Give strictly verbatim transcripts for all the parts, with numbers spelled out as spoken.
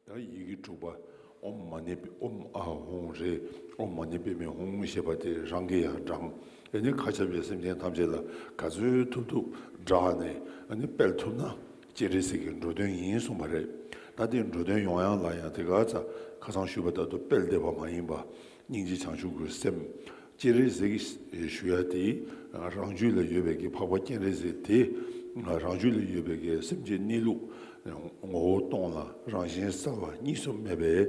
ད་ཡི་གེ་དྲུག་པ། ཨོཾ་མ་ཎི་པ་ཨོཾ་ཨཱཿཧཱུྃ་རེད། ཨོཾ་མ་ཎི་པདྨེ་ཧཱུྃ་ཞེས་པ་དེ་རང་གིས་ཡང་བགྲང་། ཨེ་ནི་མཁའ་ཁྱབ་པའི་སེམས་ཅན་ཐམས་ཅད་ལ་ག་ཚོད་ཐུབ་ཐུབ་བགྲང་ནས། ཨེ་ནི་སྤེལ་ཐུབ་ན་སྤྱན་རས་གཟིགས་ཀྱི་འགྲོ་དོན་ཡིན་གསུངས་པ་རེད། ད་དེ་འགྲོ་དོན་ཡོང་ཡག་ལ་ཡང་དེ་ག་ཚ་ཁ་སང་ཞུས་པ་ལྟར་དུ་སྤེལ་བསྡད་པ་མ་ཡིན་པ། སྙིང་རྗེ་བྱང་ཆུབ་ཀྱི་སེམས། སྤྱན་རས་གཟིགས་ཞུ་ཡ་དེ། རང་རྒྱུད་ལ་ཡོད་པའི་གི་འཕགས་པ་སྤྱན་རས་གཟིགས་དེ། རང་རྒྱུད་ལ་ཡོད་པའི་གི་སེམས་ཅན་གནས་ལུགས། ངོ་བོ་སྟོང་ལ་རང་བཞིན་གསལ་བ་གཉིས་སུ་མེད་པའི་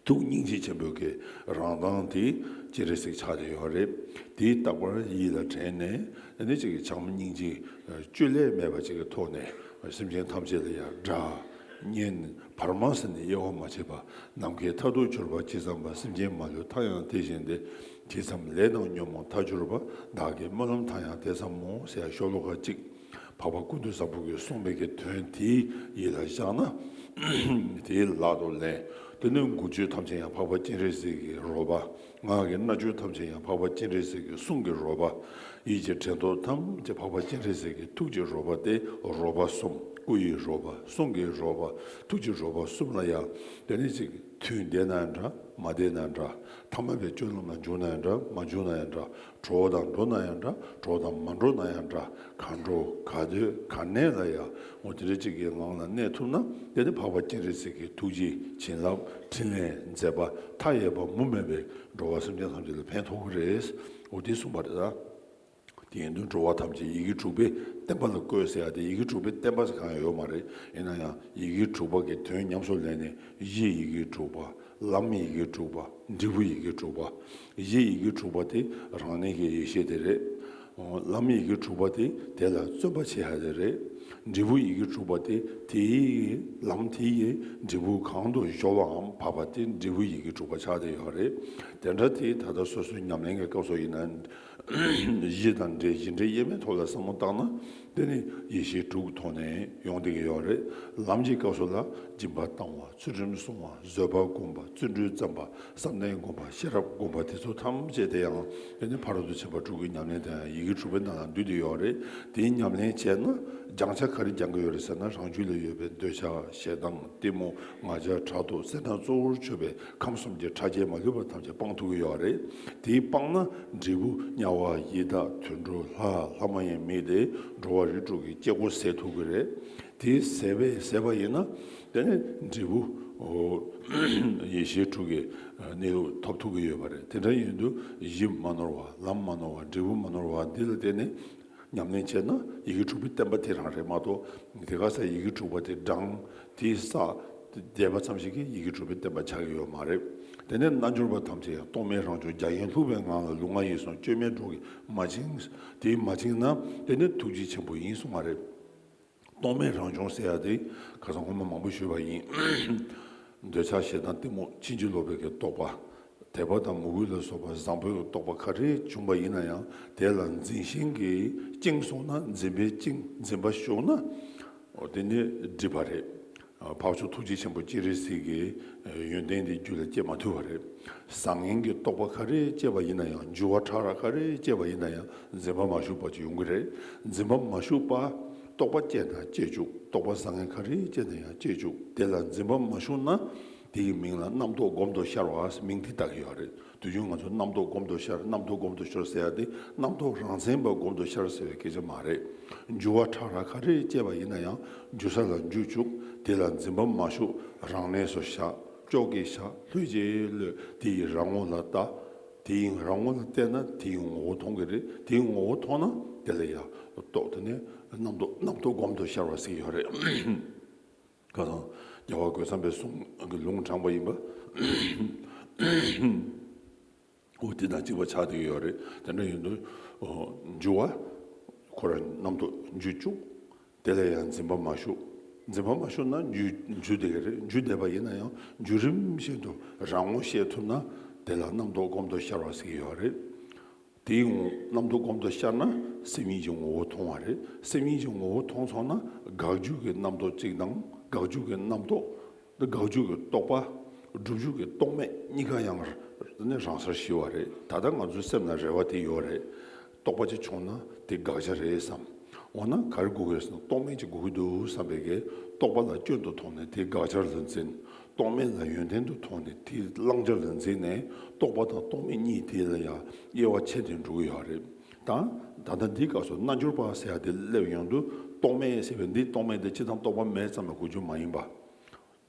ཐུགས་སྙིང་རྗེ་ཆེན་པོའི་གི་རང་མདངས་དེ་སྤྱན་རས་གཟིགས་ཆགས་བསྡད་ཡོད་རེད། དེ་རྟག་པར་ཡིད་ལ་དྲན་ནས། ཨ་ནི་ཅིག་གི་བྱམས་སྙིང་རྗེ་བཅོས་བསླད་མེད་པ་ཅིག་གི་ཐོག་ནས་སེམས་ཅན་ཐམས་ཅད་ལ་ཡང་དགྲ་གཉེན་བར་མ་ཟེར་ནས་དབྱེ་བ་མ་ཕྱེ་བ། ནམ་མཁའི་མཐའ་ཐུག་གྱུར་པ་ཇི་ཙམ་པ། སེམས་ཅན་མ་ལུས་མཐའ་ཡང་དེ་བཞིན་ཏེ། ཇི་ཙམ་ལས་དང་ཉོན་མོངས་མཐའ་གྱུར་པ། བདག་གི་སྨོན་ལམ་མཐའ་ཡང་དེ་ཙམ་མོ་ཟེར་ཡ་ཤོ་ལོ་ཀ་གཅིག་འཕགས་པ་ཀུན་ཏུ་བཟང་པོ་གིས་གསུངས་པའི་གི་དོན་དེ་ཡིད་ལ་བཞག་ན། དེ་ལག་ཏུ་ལེན། དེ་ནས་མགུལ་ཆོས་ཐམས་ཅད་ཡང་འཕགས་པ་སྤྱན་རས་གཟིགས་ཀྱི་རོལ་པ། ངག་གི་རྣ་ཆོས་ཐམས་ཅད་ཡང་འཕགས་པ་སྤྱན་རས་གཟིགས་ཀྱི་གསུང་གི་རོལ་པ། ཡིད་ཀྱི་དྲན་རྟོག་ཐམས་ཅད་འཕགས་པ་སྤྱན་རས་གཟིགས་ཀྱི་ཐུགས་ཀྱི་རོལ་པ་སྟེ། རོལ་པ་གསུམ། སྐུ་ཡི་རོལ་པ། གསུང་གི་རོལ་པ། ཐུགས་ཀྱི་རོལ་པ་གསུམ་ལ་ཡང་། དེ་ནི་ཅིག་དུས་འདས་ན་འདྲ། མ་འདས་ན་འདྲ། ཐ་མལ་པའི་སྤྱོད་ལམ་ལ་འཇུག་ན་ཡང་འདྲ། མ་འཇུག་ན་ཡང་འདྲ། གྲོགས་དང་འགྲོགས་ན་ཡང་འདྲ། གྲོགས་དང་མ་འགྲོགས་ན་ཡང་འདྲ། གང་འགྲོ་ག་སྡོད་ག་གནས་ལ་ཡང་འོ་དེ་འདྲ་ཅིག་གི་ངང་ལ་གནས་ཐུབ་ན། དེ་ནི་འཕགས་པ་སྤྱན་རས་གཟིགས་ཀྱི་ཐུགས་རྗེ་བྱིན་རླབས་འཕྲིན་ལས་མཛད་པ་མཐའ་ཡས་པ་མུ་མེད་པའི་འགྲོ་བ་སེམས་ཅན་ཐམས་ཅད་ལ་ཕན་ཐོགས་ཀྱི་རེད། འོ་དེ་གསུངས་པ་རེད་ད། དེ་ཡིན་དུས་འགྲོ་བ་ཐམས་ཅད་ཡི་གེ་དྲུག་པའི་བསྟན་པ་ལ་བཀོད་ཟེར་ཡ་དེ། ཡི་གེ་དྲུག་པའི་བསྟན་པ་ཟེར་གང་ཡང་ཡོད་མ་རེད། ཡིན་ན་ཡང་ཡི་གེ་དྲུག་པ་གི་དོན་ཉམས་སུ་ལེན་ནས། གཞི་ཡི་གེ་དྲུག་པ། ལམ་ཡི་གེ་དྲུག་པ། འབྲས་བུ་ཡི་གེ་དྲུག་པ། གཞི་ཡི་གེ་དྲུག་པ་དེ་རང་ཉིད་ཀྱི་ཡེ་ཤེས་དེ་རེད། ལམ་ཡི་གེ་དྲུག་པ་དེ་དེ་ལ་བརྩོན་པ་བྱེད་ཡ་དེ་རེད། འབྲས་བུ་ཡི་གེ་དྲུག་པ་དེ་དེའི་ལམ་དེ་ཡི་འབྲས་བུ་གང་དུ་སྦྱོར་བའམ་བབས་པ་དེ་འབྲས་བུ་ཡི་གེ་དྲུག་པ་ཆགས་བསྡད་ཡོད་རེད། དེ་འདྲ་དེ་ད་ལྟ་སོ་སོའི་ཉམས་ལེན་གྱི་སྐབས་སུ་ཡིན་ན། གཞི་དང་འབྲས། གཞི་འབྲས་དབྱེར་མེད་ཐོག་ལ་བསམ་བློ་བཏང་ན། དེ་ནི་ཡེ་ཤེས་དྲུག་གི་ཐོག་ནས་ཡོང་བསྡད་ཀྱི་ཡོད་རེད། ལམ་གྱི་སྐབས་སུ་ལ་སྦྱིན་པ་བཏང་བ། ཚུལ་ཁྲིམས་སྲུང་བ། བཟོད་པ་སྒོམ་པ། བརྩོན་འགྲུས་བརྩམ་པ། བསམ་གཏན་སྒོམ་པ། ཤེས་རབ་སྒོམ་པ། དེ་ཚོ་ཐམས་ཅད་དེ་ཡང་དེ་ནི་ཕ་རོལ་ཏུ་ཕྱིན་པ་དྲུག་གི་ཉམས་ལེན་དེ་ཡང་ཡི་གེ་དྲུག་པའི་ནང་ལ་འདུས་བསྡད་ཡོད་རེད། དེའི་ཉམས་ལེན་བྱས་ན་སྦྱང་བྱ་ག་རེ་སྦྱང་གི་ཡོད་རེད་ཟེར་ན། རང་རྒྱུད་ལ་ཡོད་པའི་འདོད་ཆགས། ཞེ་སྡང་། གཏི་མུག། ང་རྒྱལ། ཕྲག་དོག། སེར་སྣ་གཙོ་བོར་གྱུར་པའི་ཁམས་གསུམ་གྱི་ཕྲ་རྒྱས་མ་ལུས་པ་ཐམས་ཅད་སྤང་ཐུབ་ཀྱི་ཡོད་རེད། དེ་སྤངས་ན་འབྲས་བུ་དམྱལ་བ་ཡི་དྭགས་དུད་འགྲོ་ལྷ་ལྷ་མ་ཡིན་མི་དེ་འགྲོ་བ་རིགས་དྲུག་གི་སྐྱེ་སྒོ་ཟད་ཐུབ་ཀྱི་རེད། དེ་ཟད་པས་ཟད་པ་ཡིན་ན་དེ་ནི་འབྲས་བུ་ཡེ་ཤེས་དྲུག་གི་གནས་ལུགས་ཐོབ་ཐུབ་ཀྱི་ཡོད་པ་རེད། དེ་འདྲ་ཡིན་དུས་གཞི་མ་ནོར་བ། ལམ་མ་ནོར་བ། འབྲས་བུ་མ་ནོར་བ་འདི་ལ་བརྟེན་ནས། ཉམས་ལེན་བྱས་ན་ཡི་གེ་དྲུག་པའི་བསྟན་པ་དེ་རང་རེད་མ་གཏོགས། དེ་ག་ས་ཡི་གེ་དྲུག་པ་དེ་བགྲང་། དེ་བསགས། དེ་བསྡད་པ་ཙམ་ཞིག་གིས་ཡི་གེ་དྲུག་པའི་བསྟན་པ་ཆགས་ཀྱི་ཡོད་མ་རེད། དེ་ནས་རྣལ་འབྱོར་པ་ཐམས་ཅད་ཡང་རྟོག་མེད་རང་བྱུང་རྒྱ་ཡན་ལྷུག་པའི་ངང་ལ་ལུས་ངག་ཡིད་གསུམ་བཅོས་མའི་གྲོགས་ཀྱིས་མ་བཅིངས། དེས་མ་བཅིངས་ན་དེ་ནི་ཐུགས་རྗེ་ཆེན་པོ་ཡིན་གསུངས་པ་རེད། རྟོག་མེད་རང་བྱུང་ཟེར་ཡ་དེ་ཁ་སང་སྔོན་མ་མང་པོ་ཞུས་པ་ཡིན། འདོད་ཆགས། ཞེ་སྡང་། གཏི་མུག་ཕྱིན་ཅི་ལོག་པའི་གི་རྟོག་པ། དད་པ་དང་མོས་གུས་ལ་སོགས་པ་བཟང་པོའི་རྟོག་པ་ག་རེ་བྱུང་བ་ཡིན་ན་ཡང་། དེ་ལ་འཛིན་ཞེན་གྱིས་བཅིངས་སོང་ན། འཛིན་པས་བཅིངས། འཛིན་པ་ཞུགས་ན། འོ་དེ་ནི་སྒྲིབ་པ་རེད། འཕགས་མཆོག་ཐུགས་རྗེ་ཆེན་པོ་སྤྱན་རས་གཟིགས་ཀྱི་ཡོན་ཏན་དེ་རྒྱུད་ལ་སྐྱེ་མ་ཐུབ་པ་རེད། བཟང་ངན་གྱི་རྟོག་པ་ག་རེ་སྐྱེས་པ་ཡིན་ན་ཡང་། འགྱུར་བ་ཕྲ་རགས་ག་རེ་སྐྱེས་པ་ཡིན་ན་ཡང་། འཛིན་པ་མ་ཞུགས་པ་ཅིག་ཡོང་གི་རེད། འཛིན་པ་མ་ཞུགས་པ། རྟོག་པ་སྐྱེས་ན་སྐྱེ་བཅུག་རྟོག་པ་བཟང་ངན་ག་རེ་སྐྱེས་ན་ཡང་སྐྱེ་བཅུག་དེ་ལ་འཛིན་པ་མ་ཞུགས་ན། དེ་ཡི་མིང་ལ་རྣམ་རྟོག་སྒོམ་དུ་ཤར་བ་མིང་དེ་བཏགས་ཀྱི་ཡོད་རེད། དུས་རྒྱུན་ང་ཚོ་རྣམ་རྟོག་སྒོམ་དུ་ཤར། རྣམ་རྟོག་སྒོམ་དུ་ཤར་ཟེར་ཡ་དེ་རྣམ་རྟོག་རང་མཚན་པ་སྒོམ་དུ་ཤར་ཟེར་བའི་སྐད་ཆ་མ་རེད། འགྱུར་བ་ཕྲ་རགས་ག་རེ་སྐྱེས་པ་ཡིན་ན་ཡང་འགྱུར་ས་ལ་འགྱུར་བཅུག་དེ་ལ་འཛིན་པ་མ་ཞུགས། རང་གནས་སུ་བཞག་ཅོག་གིས་བཞག་ལྷོད་ཅིག་ལྷོད། དེ་ཡི་རང་ངོ་ལ་ལྟ། དེ་ཡི་རང་ངོ་ལ་བལྟས་ན་དེ་ཡི་ངོ་བོ་མཐོང་གི་རེད། དེ་ཡི་ངོ་བོ་མཐོང་ན་དེ་ལ་ཡང་རྟོག་དེ་ནས་རྣམ་རྟོག་རྣམ་རྟོག་སྒོམ་དུ་ཤར་བ་ཟེར་གྱི་ཡོད་རེད། ཁ་སང་རྒྱལ་བ་རྒོད་ཚང་པའི་གསུང་གི་ལུང་དྲངས་པ་ཡིན་པ། འོ་དེ་དང་གཅིག་པ་ཆགས་བསྡད་ཀྱི་ཡོད་རེད། དེ་འདྲ་ཡིན་དུས་འགྱུར་བ་ཁོ་རང་རྣམ་རྟོག་འགྱུར་བཅུག་དེ་ལ་ཡང་འཛིན་པ་མ་ཞུགས། འཛིན་པ་མ་ཞུགས་ན་འགྱུར་འགྱུར་བསྡད་ཀྱི་རེད། འགྱུར་བསྡད་པ་ཡིན་ན་ཡང་འགྱུར་རིམ་བཞིན་དུ་རང་ངོ་ཤེས་ཐུབ་ན་དེ་ལ་རྣམ་རྟོག་སྒོམ་དུ་ཤར་བ་ཟེར་གྱི་ཡོད་རེད། དེའི་ངོ་རྣམ་རྟོག་སྒོམ་དུ་ཤར་ན་སེམས་ཉིད་ཀྱི་ངོ་བོ་མཐོང་བ་རེད། སེམས་ཉིད་ཀྱི་ངོ་བོ་མཐོང་སོང་ན་དགག་འཇུག་གི་རྣམ་རྟོག་གཅིག་དང་དགག་འཇུག་གི་རྣམ་རྟོག་དགག་འཇུག་གི་རྟོག་པ། སྒྲུབ་འཇུག་གི་རྟོག་མེད་གཉིས་ཀ་ཡང་ནི་རང་སར་ཞི་བ་རེད། ད་ལྟ་ང་ཚོའི་སེམས་ལ་རེ་བ་དེ་ཡོད་རེད། རྟོག་པ་ཅིག་བྱུང་ན་དེ་དགག་བྱ་རེད་བསམ། འོ་ན་ག་རེ་དགོས་ཀྱི་རེད་ཟེར་ན། རྟོག་མེད་ཅིག་དགོས་ཀྱི་འདུག་བསམ་པའི་གི་རྟོག་པ་ལ་སྐྱོན་དུ་མཐོང་ནས་དེ་དགག་བྱར་ལ་འཛིན། རྟོག་མེད་ལ་ཡོན་ཏན་དུ་མཐོང་ནས་དེ་བླང་བྱར་ལ་འཛིན་ནས། རྟོག་པ་དང་རྟོག་མེད་གཉིས་དེ་ལ་ཡང་དབྱེ་བ་ཕྱེ་སྟེ་འགྲོ་གི་ཡོད་རེད། ད་ད་ལྟ་འདིའི་སྐབས་སུ་རྣལ་འབྱོར་པ་ཟེར་ཡ་དེ་སླེབས་ཡོང་དུས། རྟོག་མེད་ཟེར་བའི་འདི་རྟོག་མེད་དེ་སྤྱིར་བཏང་རྟོག་པ་མེད་ཙམ་ལ་གོ་རྒྱུ་མ་ཡིན་པ།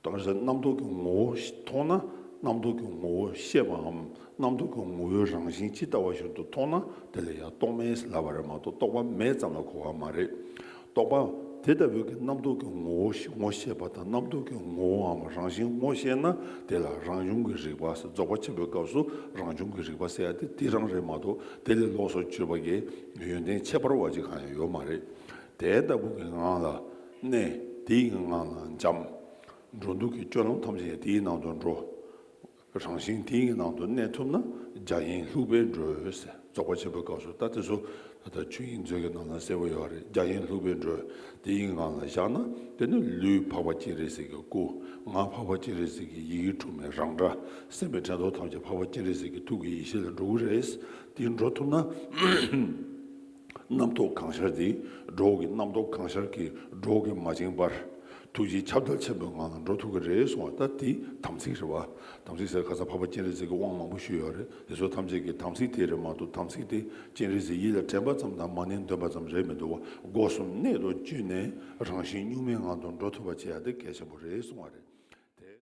གང་ཟེར། རྣམ་རྟོག་གི་ངོ་བོ་མཐོང་ན། རྣམ་རྟོག་གི་ངོ་བོ་ཤེས་པའམ། རྣམ་རྟོག་གི་ངོ་བོའི་རང་བཞིན་ཇི་ལྟ་བ་བཞིན་དུ་མཐོང་ན། དེ་ལ་ཡང་རྟོག་མེད་ཟེར་ལབ་པ་རེད་མ་གཏོགས། རྟོག་པ་མེད་ཙམ་ལ་གོ་བ་མ་རེད། རྟོག་པ་དེ་ལྟ་བུའི་གི་རྣམ་རྟོག་གི་ངོ་བོ་ངོ་ཤེས་པ་དང་། རྣམ་རྟོག་གི་ངོ་བོའམ་རང་བཞིན་ངོ་ཤེས་ན། དེ་ལ་རང་བྱུང་གི་རིག་པ་ཟེར། རྫོགས་པ་ཆེན་པོའི་སྐབས་སུ་རང་བྱུང་གི་རིག་པ་ཟེར་ཡ་དེ་དེ་རང་རེད་མ་གཏོགས། དེ་ལས་ལོགས་སུ་གྱུར་པ་གི་ཡོན་ཏན་ཁྱད་པར་བ་ཅིག་གང་ཡང་ཡོད་མ་རེད། དེ་ལྟ་བུ་གི་ངང་ལ་གནས། དེའི་གི་ངང་ལ་འབྱམས། འགྲོ་འདུག་གི་སྤྱོད་ལམ་ཐམས་ཅད་དེའི་ནང་དུ་འགྲོ། རང་བཞིན་དེའི་ནང་དུ་གནས་ཐུབ་ན། རྒྱ་ཡན་ལྷུག་པས་འགྲོ་ཟེར། རྫོགས་པ་ཆེན་པོའི་སྐབས་སུ། ད་དེ་ཚོ་ད་ལྟ་ཆོས་དབྱིངས་མཛོད་ཀྱི་ནང་ལ་གསལ་པོ་ཡོད་རེད། རྒྱ་ཡན་ལྷུག་པས་འགྲོ། དེའི་ངང་ལ་བཞག་ན། དེ་ནི་ལུས་འཕགས་པ་སྤྱན་རས་གཟིགས་ཀྱི་སྐུ། ངག་འཕགས་པ་སྤྱན་རས་གཟིགས་ཀྱི་ཡི་གེ་དྲུག་མའི་རང་སྒྲ། སེམས་པའི་དྲན་རྟོག་ཐམས་ཅད་འཕགས་པ་སྤྱན་རས་གཟིགས་ཀྱི་ཐུགས་ཀྱི་ཡེ་ཤེས་ལ་འགྲོ་གི་རེད། དེ་འགྲོ་ཐུབ་ན། རྣམ་རྟོག་གང་ཤར་དེ། སྒྲོ་གི་རྣམ་རྟོག་གང་ཤར་གྱི་སྒྲོ་གིས་མ་བཅིངས་པར། ཐུགས་རྗེའི་ཁྱབ་བརྡལ་ཆེན་པོའི་ངང་ལ་འགྲོ་ཐུབ་ཀྱི་རེད་གསུངས་པ། ད་དེ་དམ་ཚིག་རེད་བ། དམ་ཚིག་ཟེར་ཁ་སང་འཕགས་པ་སྤྱན་རས་གཟིགས་ཀྱི་དབང་མང་པོ་ཞུས་ཡོད་རེད། དེ་ཚོ་ཐམས་ཅད་ཀྱི་དམ་ཚིག་དེ་རེད་མ་གཏོགས། དམ་ཚིག་དེ་སྤྱན་རས་གཟིགས་ཡིད་ལ་དྲན་པ་ཙམ་དང་མ་ཎི་འདོན་པ་ཙམ་རེད་མི་འདུག་བ། སྒོ་གསུམ་གནད་དུ་བཅུག་ནས་རང་བཞིན་གཉུག་མའི་ངང་དུ་འགྲོ་ཐུབ་པ་བྱེད་ཡ་དེ་གལ་ཆེན་པོ་རེད་གསུངས་པ་རེད།